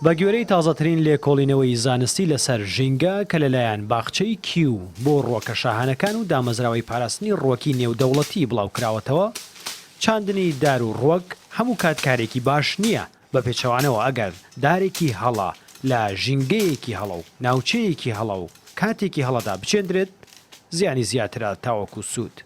بەگوێرەی تازەترین لێکۆڵینەوەی زانستی لەسەر ژینگە کە لەلایەن باخچەی کیو بۆ ڕووەکە شاهانەکان و دامەزراوەی پاراستنی ڕووەکی نێودەوڵەتی بڵاوکراوەتەوە، چاندنی دار و ڕووەک هەموو کات کارێکی باش نییە، بەپێچەوانەوە ئەگەر دارێکی هەڵە لە ژینگەیەکی هەڵە و ناوچەیەکی هەڵە و کاتێکی هەڵەدا بچێندرێت، زیانی زیاترە تاوەکو سوود.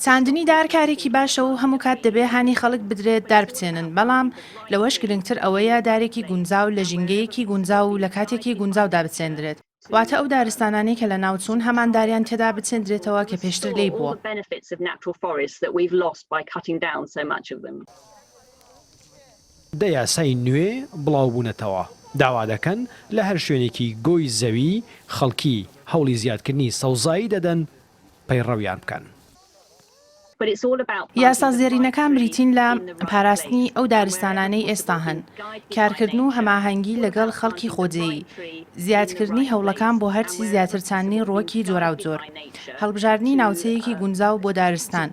چاندنی دار کارێکی باشە و هەموو کات دەبێ هانی خەڵک بدرێت دار بچێنن، بەڵام لەوەش گرنگتر ئەوەیە دارێکی گونجاو لە ژینگەیەکی گونجاو و لە کاتێکی گونجاودا بچێندرێت، واتە ئەو دارستانانەی کە لەناوچوون هەمان داریان تێدا بچێندرێتەوە کە پێشتر لێی بووە. دە یاسای نوێ بڵاوبوونەتەوە، داوا دەکەن لە هەر شوێنێکی گۆی زەوی خەڵکی هەوڵی زیادکردنی سەوزایی دەدەن پەیڕەویان بکەن. یاسا زێڕینەکان بریتین لە، پاراستنی ئەو دارستانانەی ئێستا هەن، کارکردن و هەماهەنگی لەگەڵ خەڵکی خۆجێیی، زیادکردنی هەوڵەکان بۆ هەرچی زیاتر چاندنی ڕووەکی جۆراوجۆر، هەڵبژاردنی ناوچەیەکی گونجاو بۆ دارستان،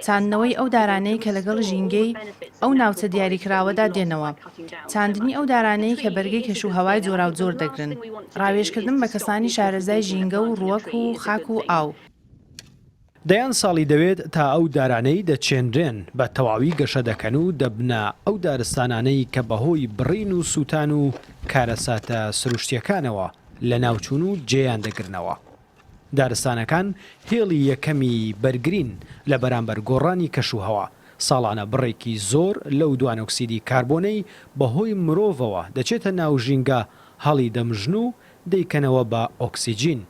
چاندنەوەی ئەو دارانەی کە لەگەڵ ژینگەی ئەو ناوچە دیاریکراوەدا دێنەوە، چاندنی ئەو دارانەی کە بەرگەی کەشوهەوای جۆراوجۆر دەگرن، ڕاوێژکردن بە کەسانی شارەزای ژینگە و ڕووەک و خاک و ئاو. دەیان ساڵی دەوێت تا ئەو دارانەی دەچێنرێن بە تەواوی گەشە دەکەن و دەبنە ئەو دارستانانەی کە بەهۆی بڕین و سووتان و کارەساتە سروشتییەکانەوە لەناوچوون و جێیان دەگرنەوە. دارستانەکان هێڵی یەکەمی بەرگرین لە بەرامبەر گۆڕانی کەشوهەوا، ساڵانە بڕێکی زۆر لەو دوانۆکسیدی کاربۆنەی بەهۆی مرۆڤەوە دەچێتە ناو ژینگە هەڵیدەمژن و دەیکەنەوە بە ئۆکسجین.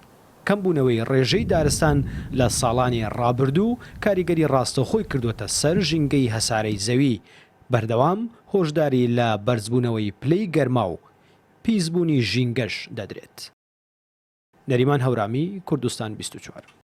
کەمبوونەوەی ڕێژەی دارستان لە ساڵانی ڕابردوو کاریگەری ڕاستەوخۆی کردووەتە سەر ژینگەی هەسارەی زەوی، بەردەوام هۆشداری لە بەرزبوونەوەی پلەی گەرما و پیسبوونی ژینگەش دەدرێت. نەریمان هەورامی، کوردستان 24.